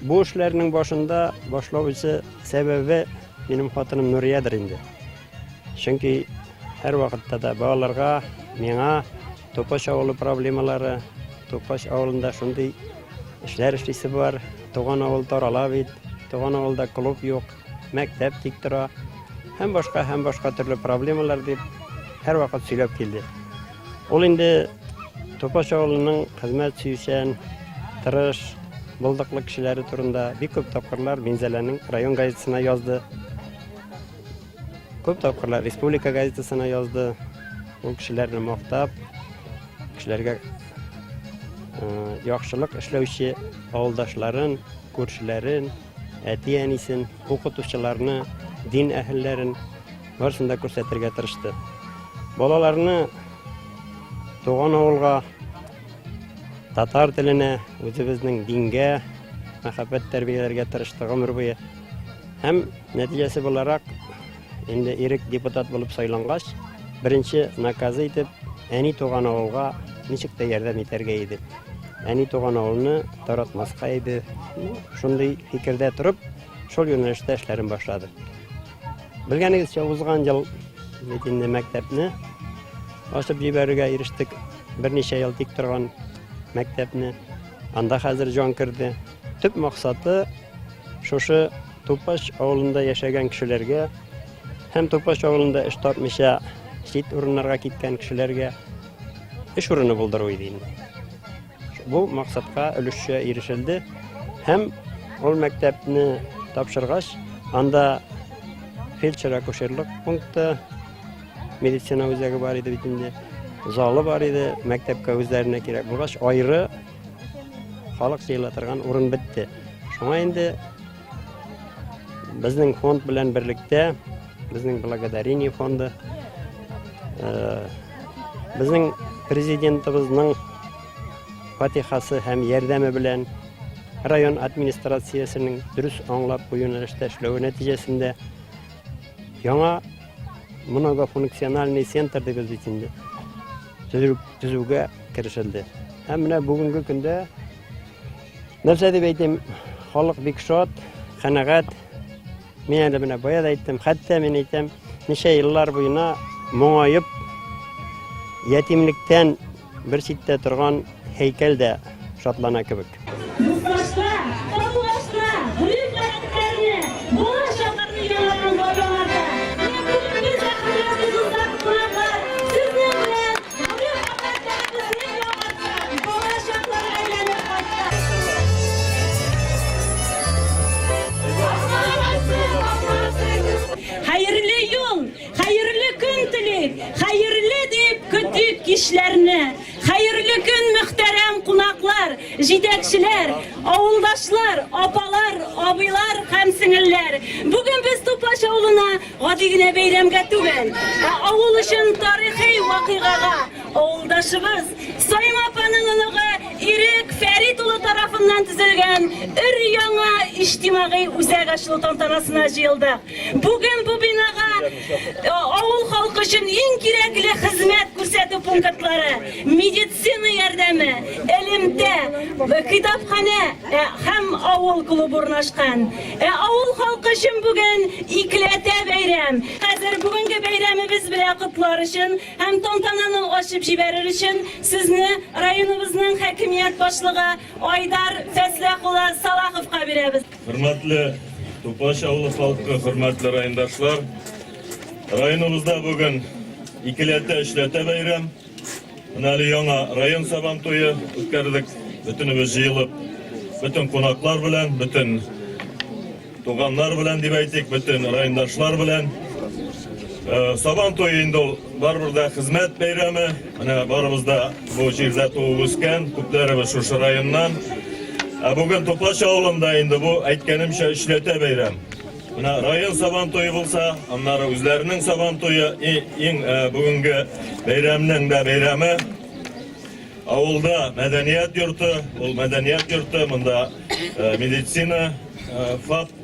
Бу эшләрнең башында башлаучы сәбәбе минем хатыным Нуриядер инде. Чөнки һәрвакытта да балаларга, миңа Тупач авылы проблемалары, Тупач авылында шундый эшләр эшлисе бар, туган авыл тарала бит, туган авылда клуб юк, мәктәп тик тора һәм башка һәм башка төрле проблемалар дип һәрвакыт сөйләп килде. Ул инде Тупач авылының хезмәт сөючән, тырыш, булдыклы кешеләре турында бик күп тапкырлар Минзәләнең район газетасына язды. Күп тапкырлар республика газетасына язды. Ул кешеләрне мактап, кешеләргә э, яхшылык эшләүче авылдашларын, күршеләрен, әти-әнисен, укытучыларны, дин әһелләрен барысын да күрсәтергә тырышты. Балаларны туган авылга, татар теленә, үзебезнең дингә мәхәббәт тәрбияләргә тырышты гомер буе. Һәм нәтиҗәсе буларак, инде Ирек депутат булып сайлангач, беренче наказы итеп, әни туган авылга ничек тә ярдәм итәргә иде. Әни туган авылны таратмаска иде. Шундый фикердә торып, шул юнәлештә эшләрен башлады. Белгәнегезчә, узган ел бит инде мәктәпне ачып җибәрергә ирештек. Берничә ел тик торган мәктәпне. Анда хәзер җан керде. Төп максаты шушы Тупач авылында яшәгән кешеләргә һәм Тупач авылында эш тапмыйча чит урыннарга киткән кешеләргә эш урыны булдыру иде инде. Бу максатка өлешчә ирешелде һәм ул мәктәпне тапшыргач, анда фельдшер-акушерлык пункты, медицина үзәге бар иде бит инде, залы бар иде, мәктәпкә үзләренә кирәк булгач, айры халык җыела торган урын бетте. Шуңа инде безнең фонд белән берлектә, безнең благодарение фонды, э, безнең президентыбызның фатихасы һәм ярдәме белән район администрациясенең дөрес аңлап бу юнәлештә эшләве нәтиҗәсендә яңа многофункциональный центр дибез бит инде төзүгә керешелде. Һәм менә бүгенге көндә нәрсә дип әйтим, халык бик шат, канәгать. Мин әле менә бая да әйттем, хәтта мин әйтәм, ничә еллар буена моңаеп ятимлектән бер читтә торган һәйкәл дә шатлана кебек. Дуслашса, татулашса, гореф-гадәтләрне, бала чакларны яңарткан бабаларда, менә бүгенге сәхнәдә дуслар, кунаклар, сезнең белән гореф-гадәтләребезне яңартсак, бала чакларга әйләнеп кайтсак. Хәерле юл, хәерле көн телик, хәерле дип көтик кичләрне. Хәерле көн, мөхтәрәм кунаклар, җитәкчеләр, авылдашлар, апалар, абыйлар һәм сеңелләр! Бүген без Тупач авылына гади генә бәйрәмгә түгел, ә авыл өчен тарихи вакыйгага, авылдашыбыз Саимә апаның оныгы Ирек Фәрит улы тарафыннан төзелгән өр-яңа иҗтимагый үзәк ачылу тантанасына җыелдык. Бүген бу бинага авыл халкы өчен иң кирәкле хезмәт күрсәтү пунктлары, медицина ярдәме, элемтә, китапханә һәм авыл клубы урнашкан. Ә авыл халкы өчен бүген икеләтә бәйрәм. Хәзер бүгенге бәйрәмебез белән котлар өчен һәм тантананы ачып җибәрер өчен сезне районыбызның хакимият башлыгы Айдар Фәсләх улы Салаховка бирәбез. Хөрмәтле Тупач авылы халкы, хөрмәтле райондашлар! Районыбызда бүген икеләтә, өчләтә бәйрәм. Менә әле яңа район сабан туе үткәрдек. Бөтенебез җыелып, бөтен кунаклар белән, бөтен туганнар белән дип әйтик, бөтен райондашлар белән. Э, сабан туе инде ул барыбер дә хезмәт бәйрәме. Менә барыбыз да бу җирдә туып үскән, күпләребез шушы районнан. Ә бүген Тупач авылында инде бу әйткәнемчә өчләтә бәйрәм. Менә район сабан туе булса, аннары үзләренең сабан туе, иң э, бүгенге бәйрәмнең дә бәйрәме. Авылда мәдәният йорты, ул мәдәният йорты, монда э, медицина, э, ФАП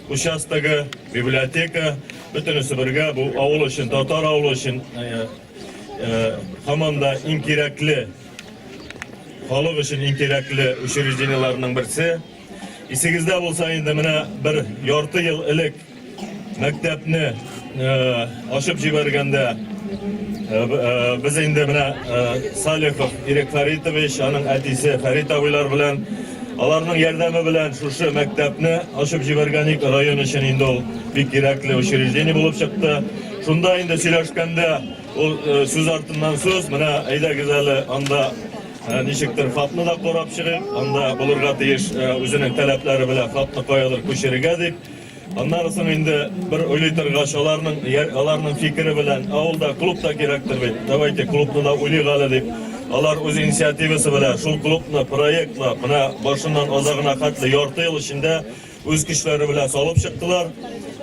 участогы, библиотека, бөтенесе бергә бу авыл өчен, татар авылы өчен һаман да иң кирәкле, халык өчен иң кирәкле учреждениеләрнең берсе. Исегездә булса инде менә бер ярты ел элек мәктәпне ачып җибәргәндә без инде менә Салихов Ирек Фәритович, аның әтисе Фәрит абыйлар белән аларның ярдәме белән шушы мәктәпне ачып җибәргән идек. Район өчен инде ул бик кирәкле учреждение булып чыкты. Шунда инде сөйләшкәндә ул сүз артыннан сүз, менә әйдәгез әле анда Ничектер ФАПны да карап чыгыйк, анда булырга тиеш үзенең таләпләре белән ФАПны каядыр күчерергә дип. Аннары соң инде бер уйлый торгач, аларның аларның фикере белән авылда клуб та кирәктер бит. Давайте клубны да уйлыйк әле дип. Алар үз инициативасы белән шул клубны проектлап, менә башыннан азагына хәтле ярты ел эчендә Үз көчләре белән салып чыктылар.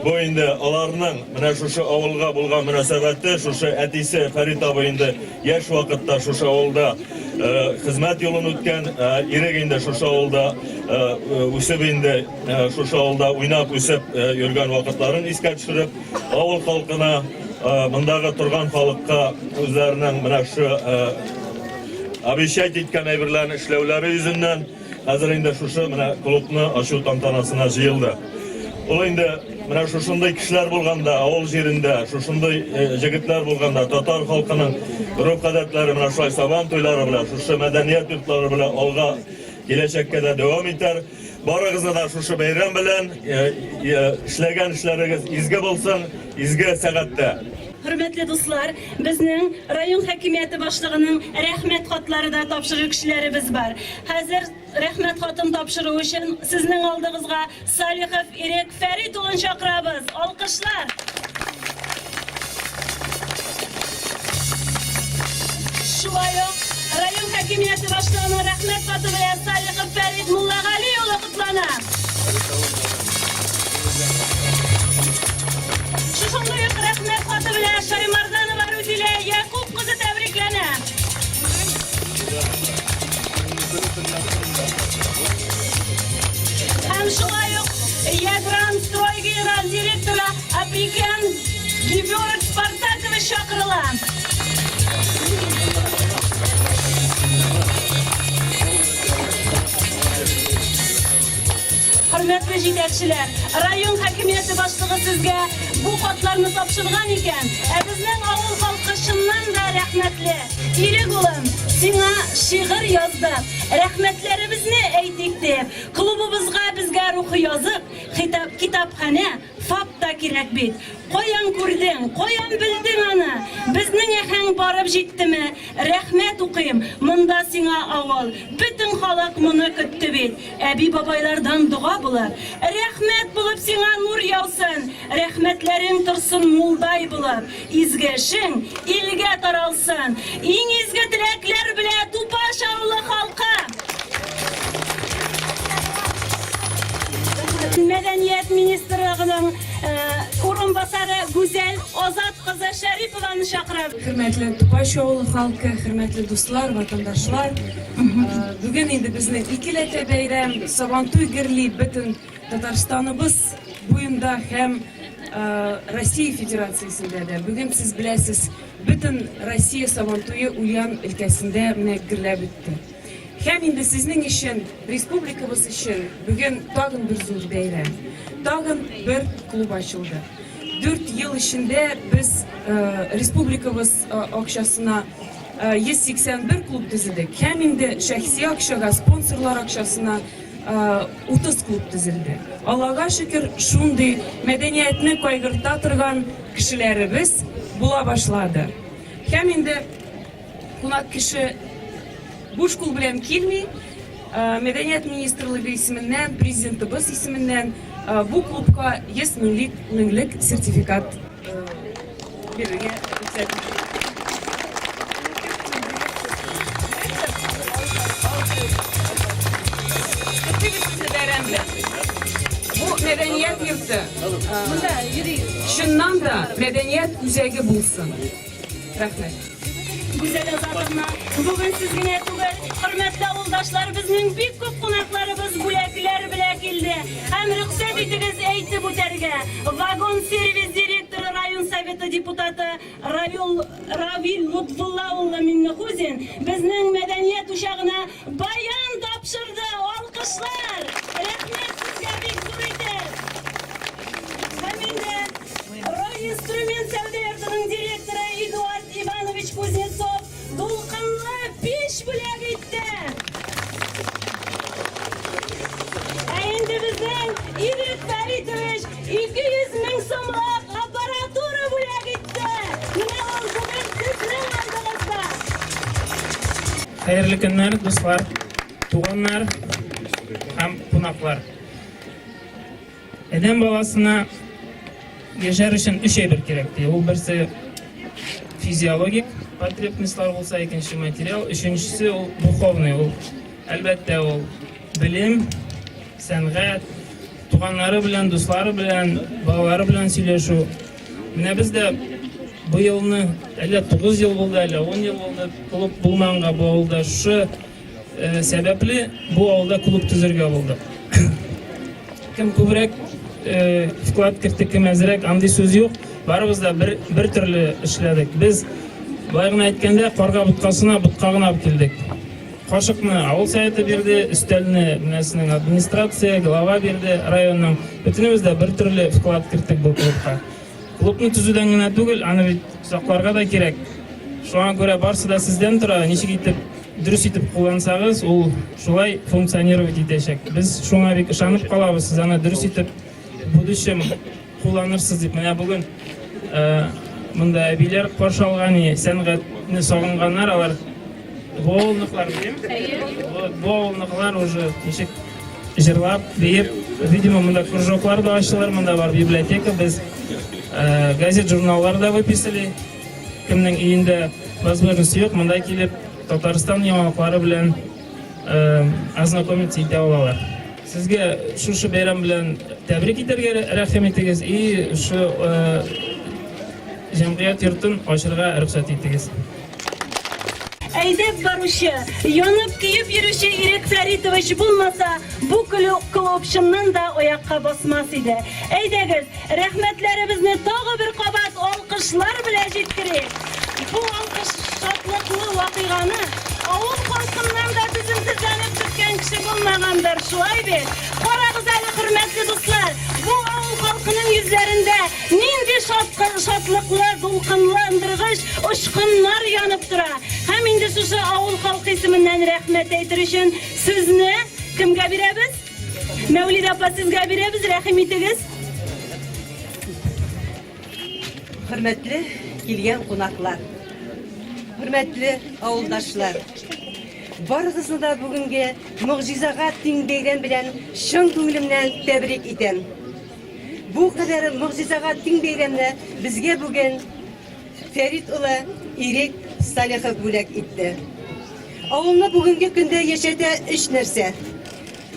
Бу инде аларның менә шушы авылга булган мөнәсәбәте, шушы әтисе Фәрит абый инде яшь вакытта шушы авылда хезмәт юлын үткән, Ирек инде шушы авылда үсеп инде шушы авылда уйнап үсеп йөргән вакытларын искә төшереп, авыл халкына, мондагы торган халыкка үзләренең менә шушы обещать иткән әйберләрен эшләүләре йөзеннән Хәзер инде шушы менә клубны ачу тантанасына җыелды. Ул инде менә шушындый кешеләр булганда, авыл җирендә шушындый җегетләр булганда, татар халкының гореф-гадәтләре менә шулай сабан туйлары белән, шушы мәдәният йортлары белән алга киләчәккә дә дәвам итәр. Барыгызны да шушы бәйрәм белән, эшләгән эшләрегез изге булсын, изге сәгатьтә. Хөрмәтле дуслар, безнең район хакимияте башлыгының рәхмәт хатлары да тапшырыр кешеләребез бар. Хәзер рәхмәт хатын тапшыру өчен сезнең алдыгызга Салихов Ирек Фәрит улын чакырабыз. Алкышлар! Шулай ук район хакимияте башлыгының рәхмәт хаты белән Салихов Фәрит Муллагали улы котлана. Шушындый ук рәхмәт хаты белән Шаймарданова Рүзилә Якуб кызы тәбрикләнә. Һәм шулай ук Ягран строй генераль директоры Априкян Геворг Спартакович чакырыла. Хөрмәтле җитәкчеләр, район хакимияте башлыгы сезгә бу хатларны тапшырган икән, ә безнең авыл халкы чыннан да рәхмәтле. Ирек улым, сиңа шигырь яздык, рәхмәтләребезне әйтик дип, клубыбызга безгә рухи язык, китапханә, ФАП та кирәк бит. Каян күрдең, каян белдең аны? Безнең әһәң барып җиттеме? Рәхмәт укыйм, монда сиңа авыл, бөтен халык моны көтте бит. Әби-бабайлардан дога булып, рәхмәт булып сиңа нур яусын, рәхмәтләрең торсын мулдай булып, изге эшең илгә таралсын. Иң изге теләкләр белә Тупаш авылы халкы! Мәдәният министрлыгының урынбасары Гүзәл Азат кызы Шәрипованы чакырабыз. Хөрмәтле Тупач авылы халкы, хөрмәтле дуслар, ватандашлар. Бүген инде безнең икеләтә бәйрәм, Сабантуй гөрли бөтен Татарстаныбыз буенда һәм Россия Федерациясендә дә. Бүген сез беләсез, бөтен Россия Сабантуе Ульян өлкәсендә менә гөрләп үтте. Һәм инде сезнең өчен, республикабыз өчен бүген тагын бер зур бәйрәм. Тагын бер клуб ачылды. Дүрт ел эчендә без республикабыз акчасына 181 клуб төзедек һәм инде шәхси акчага, спонсорлар акчасына 30 клуб төзелде. Аллага шөкер, шундый мәдәниятне кайгырта торган кешеләребез була башлады. Һәм инде кунак кеше буш кул белән килми. Мәдәният министрлыгы исеменнән, президентыбыз исеменнән бу клубка 100 меңлек, меңлек сертификат бирергә рөхсәт итегез. Бу мәдәният йорты. Чыннан да мәдәният үзәге булсын. Рәхмәт. Гүзәл Азатовна, бүген сез генә түгел, хөрмәтле авылдашлар, безнең бик күп кунакларыбыз бүләкләр белән килде. Һәм рөхсәт итегез әйтеп үтәргә, вагон-сервис директоры район советы депутаты Равил, Равил Лотфулла улы Миннехузин безнең мәдәният учагына баян тапшырды. Алкышлар! Рәхмәт! Хәерле көннәр, дуслар, туганнар һәм кунаклар. Адәм баласына яшәр өчен өч әйбер кирәк ди. Ул берсе физиологик потребностьлар булса, икенче материал, өченчесе ул духовный, ул әлбәттә ул белем, сәнгать, туганнары белән, дуслары белән, балалары белән сөйләшү. Менә без дә быелны әллә 9 ел булды, әллә 10 ел булды, клуб булмаганга бу авылда шушы э, сәбәпле бу авылда клуб төзергә булдык. Кем күбрәк э, вклад кертте, кем әзрәк, андый сүз юк. Барыбыз да бер, бер төрле эшләдек. Без былай гына әйткәндә, карга боткасына ботка гына алып килдек. Кашыкны авыл советы бирде, өстәлне менә сезнең администрация, глава бирде районның. Бөтенебез дә бер төрле вклад керттек бу клубка. Клубны төзүдән генә түгел, аны бит сакларга да кирәк. Шуңа күрә барсы да сездән тора, ничек итеп дөрес итеп куллансагыз, ул шулай функционировать итәчәк. Без шуңа бик ышанып калабыз, сез аны дөрес итеп в будущем кулланырсыз дип. Менә бүген э, монда әбиләр каршы алган, сәнгатьне сагынганнар, алар бу авылныкылар дим. Вот бу авылныкылар уже ничек җырлап, биеп, видимо, монда кружоклар да ачылыр, монда бар библиотека, без э, газет, журналлар да выписали. Кемнең өендә возможности юк, монда килеп Татарстан яңалыклары белән э, ознакомиться итә алалар. Сезгә шушы бәйрәм белән тәбрик итәргә рәхим итегез и шу э, җәмгыять йортын ачырга рөхсәт итегез. Әйдәп баручы, янып-көеп йөрүче Ирек Фәритович булмаса, бу клуб чыннан да аякка басмас иде. Әйдәгез, рәхмәтләребезне тагы бер кабат алкышлар белән җиткерик. Бу алкыш шатлыклы вакыйганы авыл халкыннан да түземсезләнеп көткән кеше булмагандыр, шулай бит? Карагыз әле, хөрмәтле дуслар, бу авыл халкының йөзләрендә нинди шатлыклы, дулкынландыргыч очкыннар янып тора. Һәм инде шушы авыл халкы исеменнән рәхмәт әйтер өчен сүзне кемгә бирәбез? Мәүлидә апа, сезгә бирәбез, рәхим итегез. Хөрмәтле килгән кунаклар, хөрмәтле авылдашлар, барыгызны да бүгенге могҗизага тиң бәйрәм белән чын күңелемнән тәбрик итәм. Бу кадәр могҗизага тиң бәйрәмне безгә бүген Фәрит улы Ирек Салихов бүләк итте. Авылны бүгенге көндә яшәтә өч нәрсә.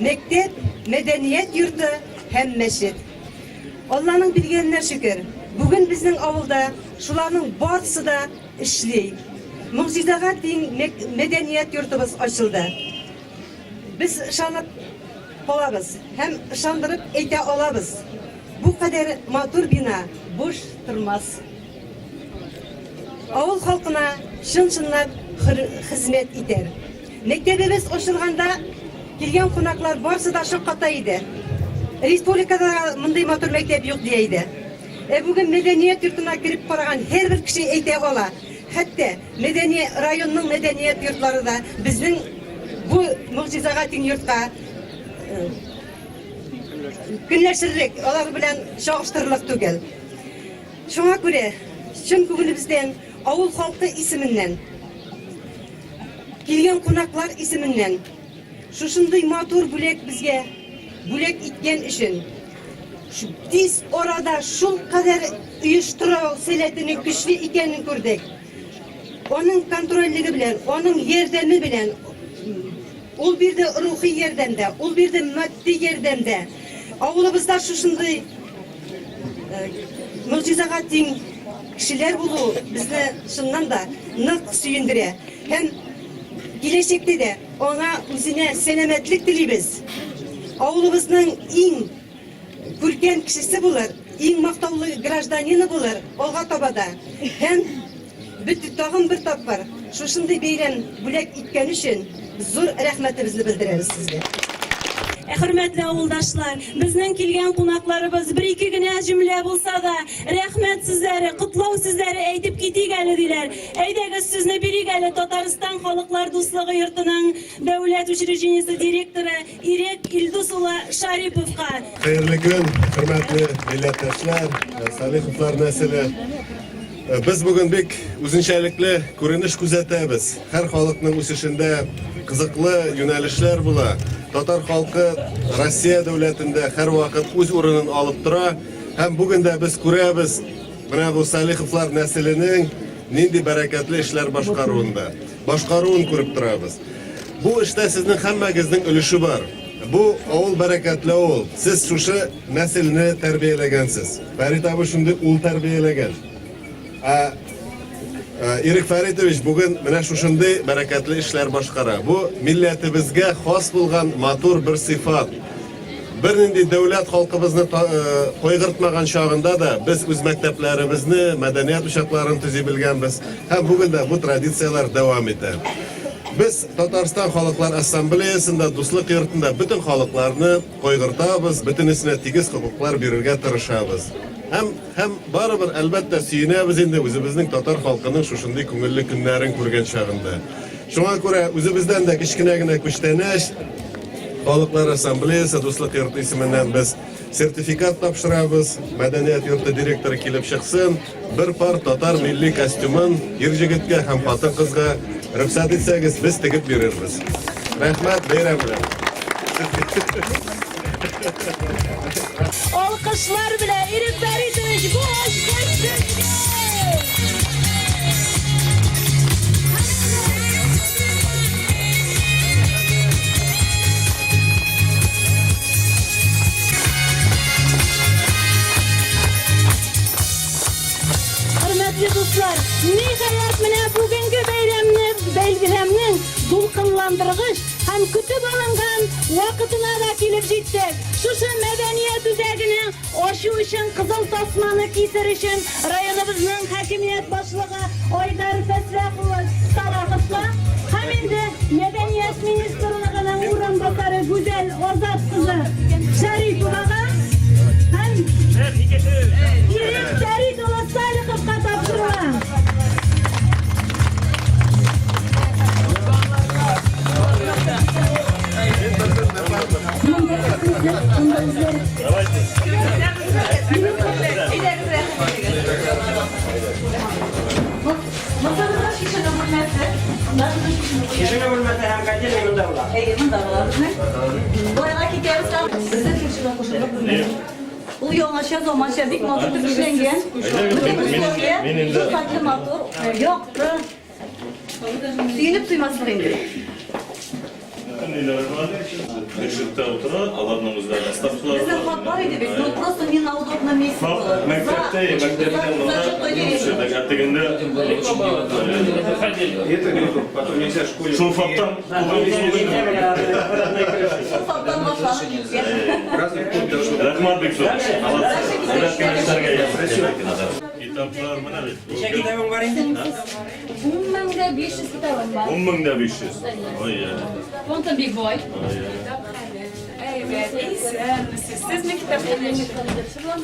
Мәктәп, мәдәният йорты һәм мәчет. Алланың биргәненә шөкер, бүген безнең авылда шуларның барысы да эшли. Могҗизага тиң мәдәният йортыбыз ачылды. Без ышанып калабыз һәм ышандырып әйтә алабыз, бу кадәр матур бина буш тормас. Авыл халкына чын-чынлап хезмәт итәр. Мәктәбебез ачылганда килгән кунаклар барысы да шакката иде. Республикада мондый матур мәктәп юк дия иде. Ә бүген мәдәният йортына кереп караган һәрбер кеше әйтә ала, хәтта мәдәни районның мәдәният йортлары да безнең бу могҗизага тиң йортка э, көнләшерлек, алар белән чагыштырырлык түгел. Шуңа күрә чын күңелебездән авыл халкы исеменнән Килгән кунаклар исеменнән шушындый матур бүләк безгә бүләк иткән өчен тиз арада шул кадәр оештыру сәләтенең көчле икәнен күрдек. Аның контрольлеге белән, аның ярдәме белән ул бирде рухи ярдәм дә, ул бирде матди ярдәм дә. Авылыбызда шушындый могҗизага тиң кешеләр булу безне чыннан да нык сөендерә. Һәм киләчәктә дә аңа үзенә сәламәтлек телибез. Авылыбызның иң күркәм кешесе булыр, иң мактаулы гражданины булыр алга таба да. Һәм бөт тагын бер тапкыр шушындый бәйрәм бүләк иткән өчен зур рәхмәтебезне белдерәбез сезгә. Ә хөрмәтле авылдашлар, безнең килгән кунакларыбыз бер-ике генә җөмлә булса да, рәхмәт сүзләре, котлау сүзләре әйтеп китик әле, диләр. Әйдәгез, сүзне бирик әле Татарстан Халыклар дуслыгы йортының дәүләт учреждениесе директоры Ирек Илдус улы Шариповка. Хәерле көн, хөрмәтле милләттәшләр, Салиховлар нәселе. Без бүген бик үзенчәлекле күренеш күзәтәбез. Һәр халыкның үсешендә кызыклы юнәлешләр була. Татар халкы Россия дәүләтендә һәрвакыт үз урынын алып тора. Һәм бүген дә без күрәбез, менә бу Салиховлар нәселенең нинди бәрәкәтле эшләр башкаруын да, башкаруын күреп торабыз. Бу эштә сезнең һәммәгезнең өлеше бар. Бу авыл бәрәкәтле авыл. Сез шушы нәселне тәрбияләгәнсез. Фәрит абый шундый ул тәрбияләгән. Ә Ирек Фәритович бүген менә шушындый бәрәкәтле эшләр башкара. Бу милләтебезгә хас булган матур бер сыйфат. Бернинди дәүләт халкыбызны кайгыртмаган чагында да без үз мәктәпләребезне, мәдәният учакларын төзи белгәнбез. Һәм бүген дә бу традицияләр дәвам итә. Без Татарстан халыклар ассамблеясында, Дуслык йортында бөтен халыкларны кайгыртабыз, бөтенесенә тигез хокуклар бирергә тырышабыз. Һәм, һәм барыбер, әлбәттә, сөенәбез инде үзебезнең татар халкының шушындый күңелле көннәрен күргән чагында. Шуңа күрә үзебездән дә кечкенә генә күчтәнәч, Халыклар ассамблеясы Дуслык йорты исеменнән без сертификат тапшырабыз. Мәдәният йорты директоры килеп чыксын, бер пар татар милли костюмын ир-җегеткә һәм хатын-кызга рөхсәт итсәгез, без тегеп бирербез. Рәхмәт, бәйрәм белән! Алкышлар белән Ирек Фәритович бу ачкыч сезгә! Хөрмәтле дуслар, ниһаять менә бүгенге бәйрәмне, бәйрәмнең дулкынландыргыч һәм көтеп алынган вакытына да килеп җиттек. Шушы мәдәният үзәгенең ачу өчен кызыл тасманы кисер өчен районыбызның хакимият башлыгы Айдар Фәсрах улы Салаховка һәм инде мәдәният министрлыгының урынбасары Гүзәл Азат кызы Шәриповага һәм Ирек Фәрит улы Салиховка тапшырыла. Чишенү бүлмәсе һәм котельный монда була. Әйе, монда була безнең. Байга китәбез һәм безнең фельдшер-акушерлык бүлмәсе. Ул яңача, заманча, бик матур итеп эшләнгән. Бөтен условия шул хәтле матур, якты. Сөенеп туймаслык инде. Бишектә утыра, аларның үзләренең стафлары Безнең хат бар иде бит, но просто не на удобном месте было. Мәктәптә, мәктәптә монда ә тегендә шул фактан Шул фактан башланып киткән. Рәхмәт бик зур. Молодцы. Әйбәт кенә эшләргә язсын. Китаплар менә бит. Ничә китабың бар инде? 10 500 китабым бар. 10 500. Ой, Фондым бик бай. Әйбәт, исәнмесез. Сезме китапханәче?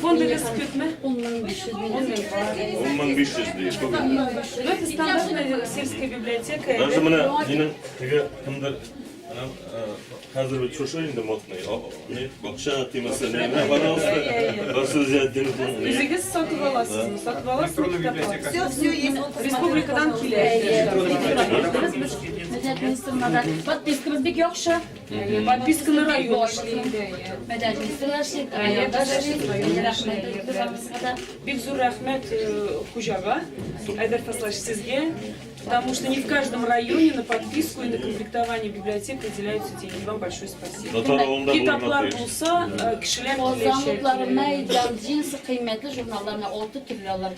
Фондыгыз күпме? 10 500. 10 500 ди. Күп. Ну, это стандартная сельская библиотека. Даже менә минем теге кемдер менә хәзер бит шушы инде модный. Не бакча темасы. Менә, пожалуйста. Расул Зиятдиновның. Үзегез сатып аласызмы? Сатып аласызмы китаплар? Все, все есть. Вот, Республикадан килә. Мәдәният министрлыгына подпискабыз бик яхшы. Подписканы район эшли инде. Мәдәният министрлыгы эшли, районда эшли. Рәхмәт барыбызга да. Бик зур рәхмәт хуҗага, Айдар Фаслович, сезгә, потому что не в каждом районе на подписку и на комплектование библиотек выделяются деньги. Вам большое спасибо. Татар авылында Китаплар булырга тиеш. булса, кешеләр Казан киләчәк. утлары, мәйдан, джинсы кыйммәтле журналлар, менә алты төрле алар.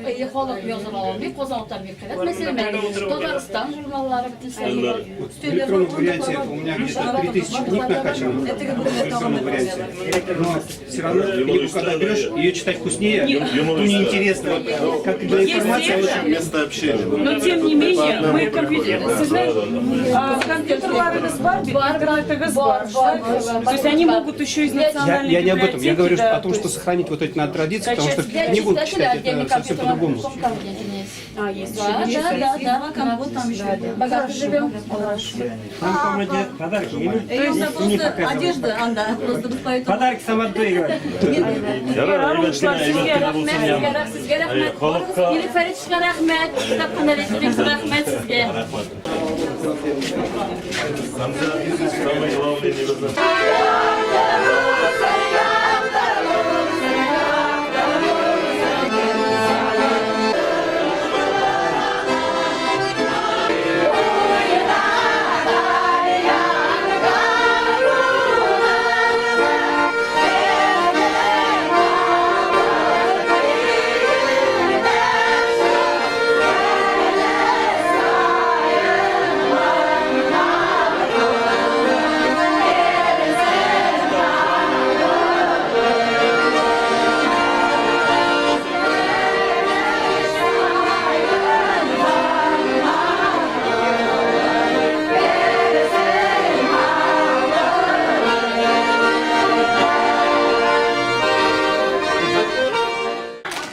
Әйе, халык язып ала алмый. Казан утлары бик кыйбат. Мәсәлән, менә Татарстан журналлары бөтен Өстәлләр. В электронном варианте у меня где-то 3000 книг накачано. В электронном варианте. Но все равно книгу, когда берешь, ее читать вкуснее, ну, неинтересно. Как для информации лучше. Место. место общения. Но тем не менее, мы компьютер, сезнең компьютерларыгыз бар, интернетыгыз бар. То есть они могут еще из национальной Я не об этом, я библиотеки, говорю да, о том, то что есть- сохранить вот эти надо традиции, потому что Для книгу читателя читать отдельный это совсем компьютер по-другому. в том кабинете есть. А, есть Да, еще да, да, да, Вот там еще. Богато живем. Там в комнате подарки. То есть просто одежда, анда, просто без поэтому. Подарки Сабантуй говорит. Ярар, әйбәт кенә, Ярар, әйбәт сезгә кенә булсын рәхмәт, яме. сезгә сезгә рәхмәт. Халыкка Ирек Фәритовичка рәхмәт, китапханә бик рәхмәт сезгә. рәхмәт. Самый главный не безнең.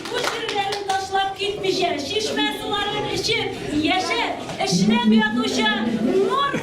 Бу җирләрен ташлап китмичә, чишмә суларын эчеп, яшәп, эшләп ятучы Нур